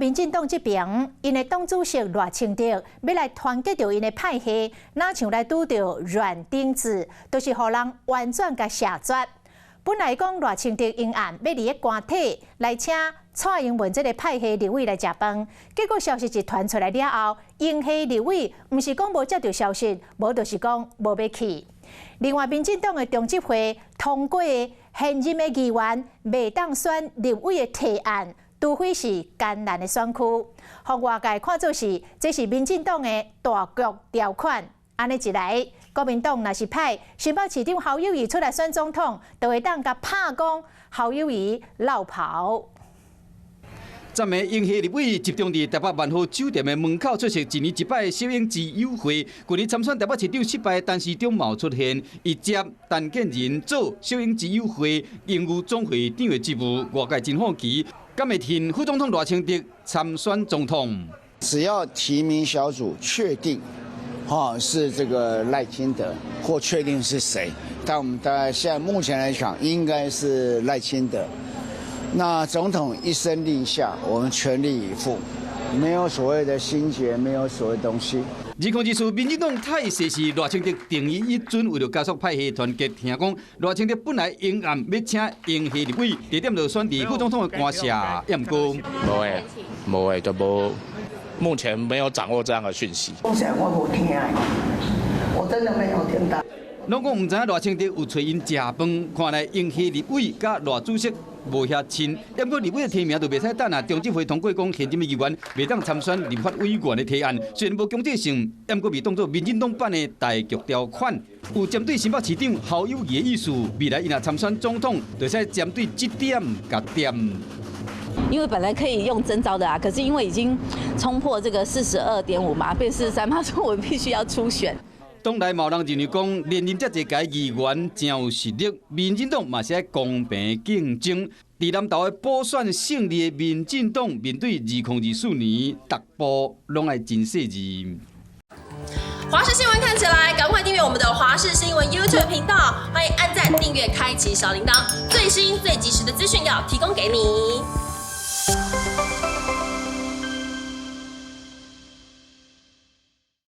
民進黨這邊，𪜶的黨主席賴清德欲來團結著𪜶的派系，若像來拄著軟釘子，都是予人婉轉共謝絕。本來講賴清德應案欲佇咧官邸來請蔡英文這个派系立委來食飯，結果消息一傳出來了後，英系立委毋是講無接著消息，無就是講無欲去。另外，民進黨的中執會通過現任的議員袂當選立委的提案，除非是艱難的選區，予外界看做是這是民進黨的大局條款。按呢一來，國民黨若是派新北市長侯友宜出來選總統，就會當共拍講侯友宜落跑。昨暝英系立委集中佇台北萬豪酒店的門口出席一年一擺小英之友會。舊年參選台北市長失敗，陳時中嘛有出現，伊接陳建仁做小英之友會榮譽總會長的職務，外界真好奇，敢會挺副總統賴清德參選總統？只要提名小組確定，哈是這個賴清德，或確定是誰，但我們大概現在目前來講，應該是賴清德。那總統一聲令下，我們全力以赴，沒有所謂的心結，沒有所謂東西。2024民進黨態勢是賴清德定於一尊，為著加速派系團結，聽講賴清德本來應案欲請英系立委，地點就選佇副總統的官舍，也毋過無的，無的，就無，目前沒有掌握這樣的訊息。目前我無聽，我真的沒有聽到。攏講毋知影賴清德有揣𪜶食飯，看來英系立委佮賴主席無遐親，毋過立委的提名就袂使等啊。中執會通過講現任議員袂當參選立法委員的提案，雖然無強制性，毋過被當作民進黨版的大局條款，有針對新北市長侯友宜的意思，未來伊若參選總統，就使針對這點共掂。因為本來可以用徵召的啊，可是因為已經衝破這個42.5嘛，變43，他說我必須要初選。黨內嘛有人認為講，連任遮濟屆議員真有實力，民進黨嘛是愛公平競爭。佇南投的補選勝利的民進黨，面對2024年，逐步攏愛真細緻。華視新聞看起來，趕快訂閱我們的華視新聞 YouTube 頻道，歡迎按讚、訂閱、開啟小鈴鐺，最新最及時的資訊要提供給你。